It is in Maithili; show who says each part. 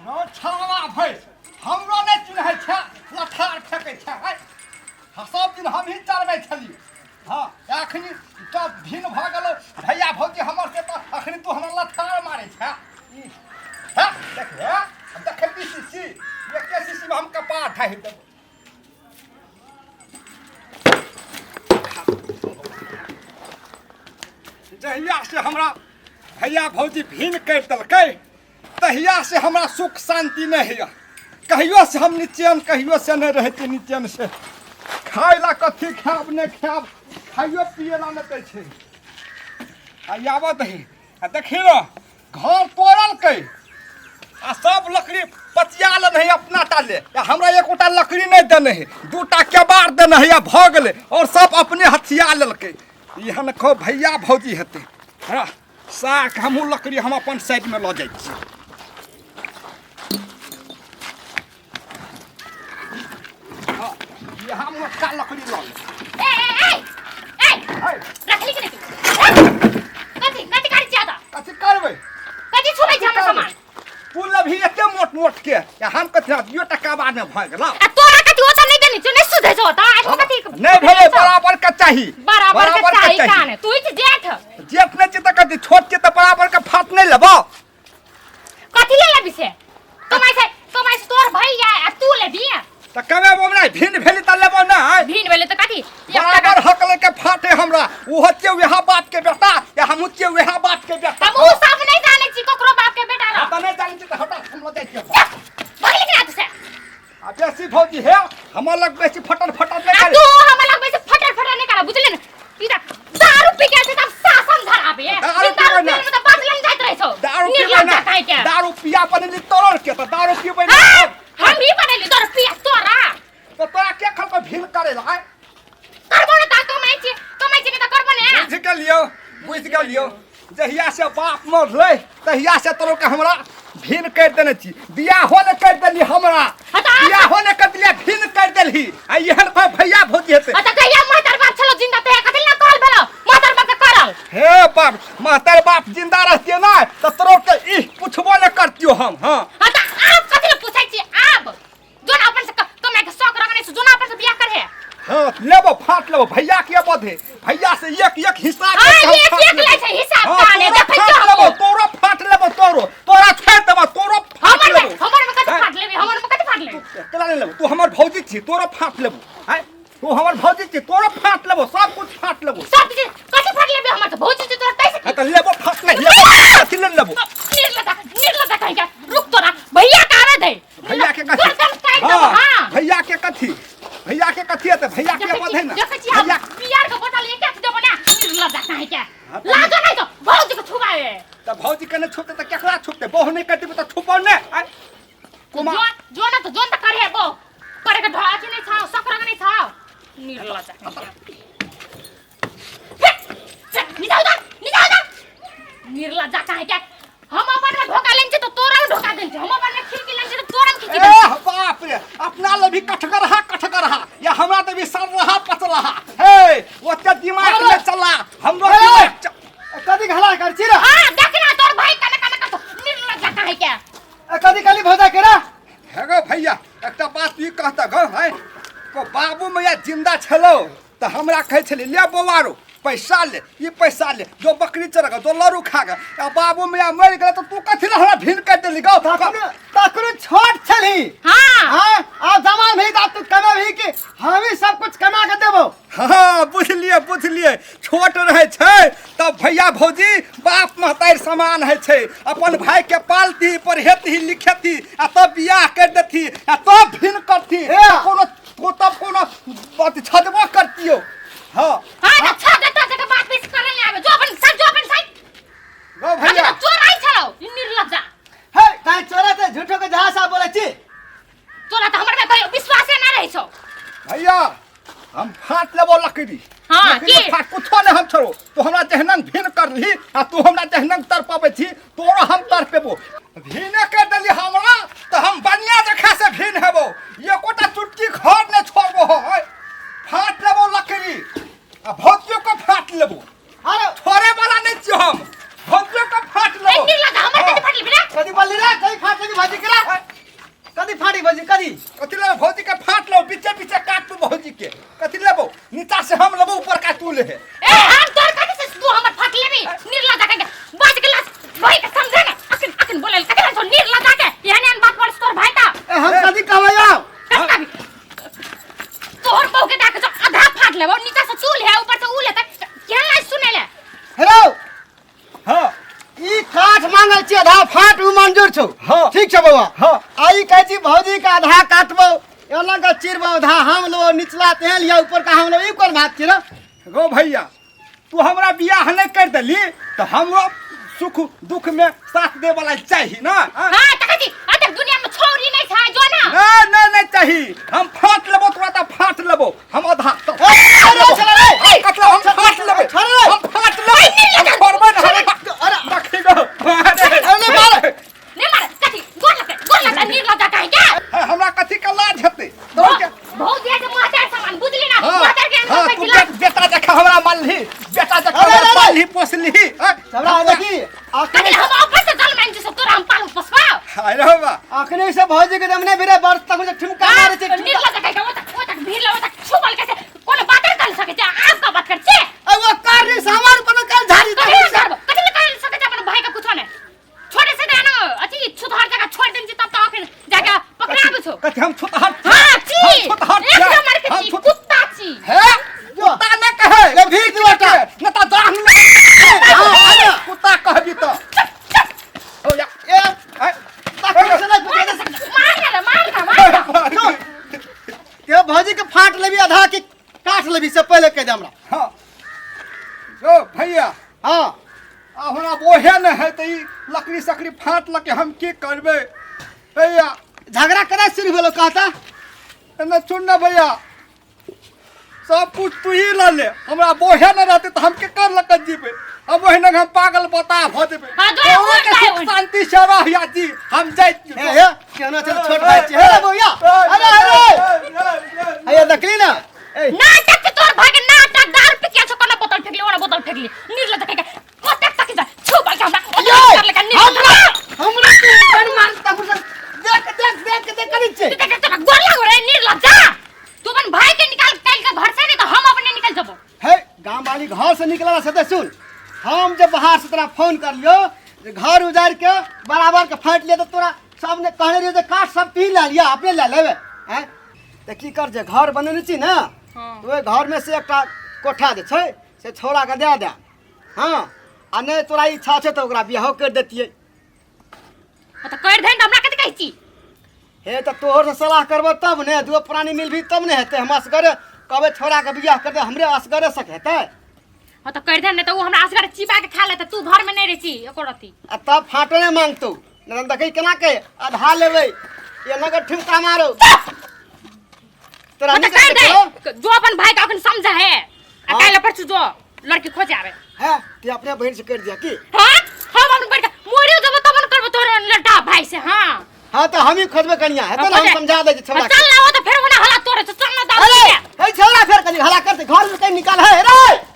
Speaker 1: रौ छावा भैंस हमरो नहि चिन्है छै लथार फेकै छै है। हाँ, सब दिन हमही चरबै छलियै हँ एखनी तऽ भिन्न भऽ गेलौ भैया भौजी हमर से तऽ एखनी तू हमरा लथार मारै छै ई, हे देख हे देखै शीशी एके शीशीमे हम कपार ढाहि देबौ जहिया से हमरा भैया भौजी भिन्न करि देलकै तहिया से हमरा सुख शांति नहि होइए कहियो से हम निचैन कहियो से नहि रहै छी निचैन से खाय ला कथी खायब नहि खायब खाइयो पिए ला नहि दै छै आ आबऽ दही आ देखी ने घर तोड़लकै आ सब लकड़ी पचिया लेने है अपना टा ले आ हमरा एकोटा लकड़ी नहि देने है दूटा केबाड़ देने है आ भऽ गेलै आओर सब अपने हथिया लेलकै एहन खो भैया भौजी हेतै हँ साग हमहूँ लकड़ी हम अपन साइडमे लऽ जाइ छी हँ, इएह मोटका लकड़ी लऽ ले
Speaker 2: ए ए ए ए
Speaker 1: है,
Speaker 2: रखली कि नहीं तू कथी कथी करै छियै तऽ
Speaker 1: कथी करबै
Speaker 2: कथी छुबै छै हमर सामान
Speaker 1: तू लभी एते मोट मोट के या हम कथी दुइयो टका बाद में भऽ गेल
Speaker 2: आ तोरा कथी ओतऽ नहि देने छौ नहि सुधै छौ ओतऽ आज कथी
Speaker 1: नहि भेलै बराबर के चाही
Speaker 2: बराबर के चाही कान तू ही जेठ
Speaker 1: जेठ नहि छै तऽ कथी छोट छै तऽ बराबर के फाट नहि लेबो
Speaker 2: कथी ले लेबी से कमाइ से कमाइ से तोर भैया आ तू लेबी
Speaker 1: तऽ कमेबो नहि भिन्न भेली तऽ लेबो नहि
Speaker 2: भिन भेलै तऽ कथी
Speaker 1: बराबर हक लेके फाटे हमरा ओहो छियै वएह बाप के बेटा या हमहूँ छियै वएह बाप के बेटा
Speaker 2: हम उ सब नहि जानै छी ककरो बाप के बेटा रह
Speaker 1: तऽ नहि जानै छी तऽ हटा हम लऽ जाइ छियै
Speaker 2: भगली कि ना से
Speaker 1: आ बेसी भौजी हे हमर लग बेसी फटल फटल नहि
Speaker 2: आ
Speaker 1: करे
Speaker 2: तू हमर लग बेसी फटर फटर नहि करा बुझले ने ई तऽ दारू पी के छै तब शासन धराबे
Speaker 1: दारू पीबै ना।
Speaker 2: तऽ बदलन जाइत रहै छौ
Speaker 1: दारू पीबै
Speaker 2: निर्लज्ज
Speaker 1: ना
Speaker 2: काहे के
Speaker 1: दारू पिया बनेली तोरर के तऽ दारू पीबै ना
Speaker 2: हाँ, हम ही बनेली दारू पिया तोरा
Speaker 1: तऽ तोरा के खलको भीड़ करे ला आँय?
Speaker 2: करबो ने तऽ कमाइ छी कमाइ छी ने तऽ करबो ने
Speaker 1: बुझि गेलियौ बुझि गेलियौ जहिया से बाप मरलै तहिया से तोरो के हमरा भिन्न करि देने छी बियाहो ने करि देली हमरा
Speaker 2: हाँ तऽ आब-
Speaker 1: बियाहो ने करि देली भिन्न करि देलही आ एहन कोइ भैया भौजी हेतै
Speaker 2: आ तऽ कहिया मातर बाप छलो जिंदा तऽ कथी ना कहल भेलो मातर बाप के करल
Speaker 1: हे बाप मातर बाप जिंदा रहतियै ना तऽ तोरो के ई पुछबो ने करतियो हम हाँ
Speaker 2: हाँ तऽ आब कथी ले पूछै छी आब जोन अपन से कमाइ के शौक रखने से जोन अपन से बियाह करे
Speaker 1: हाँ लेबो फाट लेबो भैया के बधे भैया से एक एक हिसाब
Speaker 2: हाँ,
Speaker 1: करके हम
Speaker 2: एक
Speaker 1: फाट
Speaker 2: एक
Speaker 1: लेबो।
Speaker 2: लै छै हिसाब
Speaker 1: हाँ,
Speaker 2: काने,
Speaker 1: तोरो
Speaker 2: देखै
Speaker 1: फाट
Speaker 2: छियौ
Speaker 1: लेबो
Speaker 2: हमहूँ।
Speaker 1: तोरो फाट लेबो तोरो तोरा छोड़ि देबो तोरो फाट
Speaker 2: हमर में
Speaker 1: लेबो
Speaker 2: हमर में कथी
Speaker 1: हैं?
Speaker 2: फाट लेबी हमर में कथी फाट लेबी
Speaker 1: केना नहि लेबो तू हमर भौजी छी तोरो फाट लेबो हैं तू हमर भौजी छी तोरो फाट लेबो सब कुछ फाट लेबो
Speaker 2: सब चीज कथी फाट लेबी हमर तऽ भौजी छै तोरा तैसे
Speaker 1: हाँ, तऽ लेबो फाट नहि लेबो कथी लेल लेबो
Speaker 2: निर्लजा निर्लजा कहीं का रुक तोरा भैया का आवे दे
Speaker 1: भैया के कथी
Speaker 2: गर्दन काट देबो हां
Speaker 1: भैया के कथी भैया के कथी है भैया के बधे ना
Speaker 2: देखै छी हम
Speaker 1: भैया
Speaker 2: बियार के बोतल एक एक देबो ना निर्लजा कहीं के
Speaker 1: हाँ, तऽ-
Speaker 2: लाजो नहीं तो भौजी के छुबावे
Speaker 1: तऽ भौजी के नहि छुपते तऽ केकरा छुपते बहु नहि करते तऽ छुपौ ने आय कुमार
Speaker 2: जोन जोन त जोन त करे बो करे के ढाची नहीं छाओ सकरा के नहीं छाओ निर्लजा कहीं के निकाल दा निकाल दा निर्लज्जा काहे के हम अपन में ढोका लेन छी तो तोरा में ढोका देन छी हम अपन में खिड़की लेन छी तो तोरा में खिड़की
Speaker 1: ए
Speaker 2: देन छी
Speaker 1: बाप रे अपना ले भी कठगरहा कठगरहा या हमरा ते भी सर रहा पचलहा हे ओते दिमाग
Speaker 3: अरे!
Speaker 1: ने चला हमरो
Speaker 3: अरे!
Speaker 1: दिमाग
Speaker 3: कथी घला कर छी रे
Speaker 2: हां देख ना तोर भाई कने कने कर निर्लज्जा काहे के
Speaker 3: ए, कथी कहली भौजा के रे
Speaker 1: हे गो भैया एकटा बात ई कहता गो है को बाबू मैया जिंदा छलो तऽ हमरा कहै छलै ले बौआरो पैसा ले ई पैसा ले जो बकरी चरग जो लड़ू खा ग आ बाबू मैया मरि गेलै तऽ तू कथी लए हमरा भिन करि देली गौ
Speaker 3: तखनो तखनो छोट छलही
Speaker 2: हां
Speaker 3: हाँ आब जमान भेली तऽ आब तू कमेबही कि हम ही सब कुछ कमा के देबो
Speaker 1: हाँ बुझलियै बुझलियै छोट रहै छै तब भैया भौजी बाप महतारि समान होइ छै अपन भाई के पालती पढ़ेती लिखेती आ तब बियाह करि देती आ तब भिन करती
Speaker 3: ए!
Speaker 1: कोनो तब कोनो अथी छदबो करतियो हाँ
Speaker 2: हां त छा देता के बात बेसी करे नहीं आवे जो अपन साइड जो अपन साइड
Speaker 1: गौ
Speaker 2: हम
Speaker 1: भैया
Speaker 2: त चोर आई छलो ई निर्लज्जा
Speaker 3: हे काहे चोरा ते झूठो के जहां साहब बोलै छी
Speaker 2: तोरा त हमर में कहियो विश्वासे ना रही छौ
Speaker 1: भैया हम फाट लेबो लकड़ी
Speaker 2: हाँ,
Speaker 1: लकड़ी
Speaker 2: की?
Speaker 1: फाट कुछो नहीं हम छोड़ो तू हमरा जहनंग भिन करली आ तू हमरा जहनंग तर पाबै छी तोरो हम तर पेबो भिने कर देली हमरा तऽ हम बढ़िया जगह से भिन हेबो एकोटा चुटकी घर नहीं छोड़बो हो फाट लेबो लकड़ी आ भौजियो को फाट लेबो
Speaker 3: अरे
Speaker 1: छोड़े वाला नहीं छियो हम भौजियो को फाट
Speaker 2: ए
Speaker 1: लेबो
Speaker 2: निर्लज्जा हमर कथी फाटल बिना
Speaker 3: कथी बोलली रे कहीं फाट लेगी भाजी के रे मांगल छी आधा फाट उ मंजूर छौ।
Speaker 1: हाँ।
Speaker 3: ठीक छै बौआ।
Speaker 1: हाँ।
Speaker 3: आ ई कहै छी भौजी के आधा काटबौ, एना के चिरबौ, आधा हम लेबौ, निचला तें लिया ऊपर का हम लेबौ, ई कोन बात छै रे?
Speaker 1: गो भैया, तू हमरा बियाह नहीं कर देली तो हमरो सुख दुख में साथ दे वाला चाही ना? हाँ?
Speaker 2: हां त कथी अतक दुनिया में छोरी नहीं छै जो ना।
Speaker 1: नहीं नहीं नहीं चाही, हम फाट लेबो तोरा त फाट लेबो हम आधा।
Speaker 3: ए, अरे चल रे।
Speaker 1: हम कतला हम फाट लेबे,
Speaker 3: छोड़ रे।
Speaker 1: हम फाट लेबे, हम छोड़बै ना।
Speaker 3: अरे
Speaker 1: देखी गो।
Speaker 3: अरे मार।
Speaker 2: नहीं मार कथी गोर लगते, गोर लगते, नीर लगा काहे के?
Speaker 1: हे, हमरा कथी के लाज हेतै? तोर के
Speaker 2: भौजी के महतार सामान बुझली ना?
Speaker 1: हाँ,
Speaker 2: महतार के
Speaker 1: हाँ,
Speaker 2: अंदर
Speaker 1: तू
Speaker 2: बैठला।
Speaker 1: बेटा जखा हमरा मानली, बेटा जखा
Speaker 3: अरे,
Speaker 1: हमरा
Speaker 3: अरे, अरे।
Speaker 1: पालली पोसली। हाँ?
Speaker 3: हमरा देखी
Speaker 2: कथी
Speaker 3: अखने
Speaker 2: हम आपस से जल मान छी तोरा हम पालू पोसबा।
Speaker 1: अरे बा
Speaker 3: अखने से भौजी के दमने बिरे बर्ष तक जे ठुमका मारे छै।
Speaker 2: नीर लगा काहे के? ओतक ओतक भीड़ ला ओतक छुपल कैसे कोनो बात कर सके छै? आप का बात कर छे?
Speaker 3: ए वो कार सामान पर कर झाड़ी।
Speaker 2: कथी ले करबो? कथी ले कर सके छै अपन भाई का? कुछो नहीं छोड़े से ना अथी छुतहर जगह छोड़ देन छी तब तो अखन जाके पकड़ाबे छो।
Speaker 1: कथी हम छुतहर?
Speaker 2: हां छी।
Speaker 1: हम छुतहर
Speaker 2: एक
Speaker 1: छियै।
Speaker 2: नंबर के
Speaker 1: हम
Speaker 2: छी, कुत्ता छी।
Speaker 1: हे, कुत्ता न कहे।
Speaker 3: ए भीड़ दुआटा।
Speaker 1: न त दाह न कुत्ता कहबी त हो जा।
Speaker 3: ए
Speaker 1: ए,
Speaker 3: तखन से नहीं
Speaker 2: मार मार ना मार ना मार ना।
Speaker 3: के भौजी के फाट लेबी आधा के काट लेबी से पहले कह दे हमरा।
Speaker 1: हाँ जो भैया।
Speaker 3: हाँ।
Speaker 1: आ हमरा बोहे न है त ई लकड़ी सकड़ी फाट लके हम की करबै भैया?
Speaker 3: झगड़ा करे शुरू भेलो कहता।
Speaker 1: एना सुन ना भैया, सब कुछ तू ही ल ले, हमरा बोहे न रहते त हम के कर लक जीबे? अब ओहिना हम पागल बता भ जेबै।
Speaker 2: हाँ, जो
Speaker 1: तोरो के
Speaker 2: बोलता है
Speaker 1: सुख
Speaker 2: ओहि।
Speaker 1: शांति से रह या जी, हम जाइ छी।
Speaker 3: हे हे केना चल छोट भाई छी। हे भैया, अरे अरे हे देखली ना ए।
Speaker 2: नाटक के तोर भाग नाटक, दारू पी के छो, कोना बोतल फेंकली, ओना बोतल फेंकली, निर्लज के ओतक तक जा छू बल के हमरा
Speaker 3: ये
Speaker 2: ओतक कर लेका निर्लज।
Speaker 3: हमरा हमरा तू बन मार तक देख देख देख देख करी छे।
Speaker 2: देख तोरा गोर लागो रे निर्लज, जा तू अपन भाई के निकाल काल के घर से, नहीं तो हम अपने निकल जबो।
Speaker 3: हे गांव वाली घर से निकला से ते सुन, हम जब बाहर से तोरा फोन कर लियो जे घर उजाड़ के बराबर के फाट लिया तो तोरा सबने कहने रहियो जे काट सब पी ले लिया अपने ले लेबे हैं त की कर जे घर बनेने छी ना?
Speaker 2: हाँ।
Speaker 3: तो ओहि घर में से एकटा कोठा जे छै से छौड़ा के दे दे। हाँ आ नहीं तोरा इच्छा छै तऽ ओकरा बियाहो कर देतियै।
Speaker 2: हाँ, तो कर देन त हमरा कथि कहै छी?
Speaker 3: हे तऽ तोहर से सलाह करबो तब ने, दू प्राणी मिलबी तब ने हेतै। हम असगरे कहबै छौड़ा के बियाह कर दे, हमरे असगरे सक हेतै?
Speaker 2: हाँ तो कर देन, नहीं तो उ हमरा असगरे चिपा के खा लेतै, तू घर में नहीं रहै छी एको रत्ती।
Speaker 3: आ तब फाटो नहि मांगतौ, नहीं तऽ देखै केना के आधा लेबै, एना के ठुमका मारो तोरा।
Speaker 2: हाँ, तो
Speaker 3: नीक
Speaker 2: कर
Speaker 3: लगै छौ?
Speaker 2: दे जो अपन भाई के अखन समझा है आ
Speaker 3: हाँ।
Speaker 2: काल्हि परसू जो लड़की खोजे आवे।
Speaker 3: है ते अपने बहिन से कर दिया की?
Speaker 2: हाँ हम अपन बड़ मोरियो जब तब करबो तोर लड़का भाई से। हाँ
Speaker 3: हाँ तो हम ही खोजबे कनिया हेतै ने, हम समझा दै छी छौड़ा के।
Speaker 2: चल ना, वो तो फिर ओना हला तोरे, चल ना दारू
Speaker 3: अरे
Speaker 2: पी के।
Speaker 3: हे छौड़ा फेर कनी हला करते घर से कहीं निकाल है रे।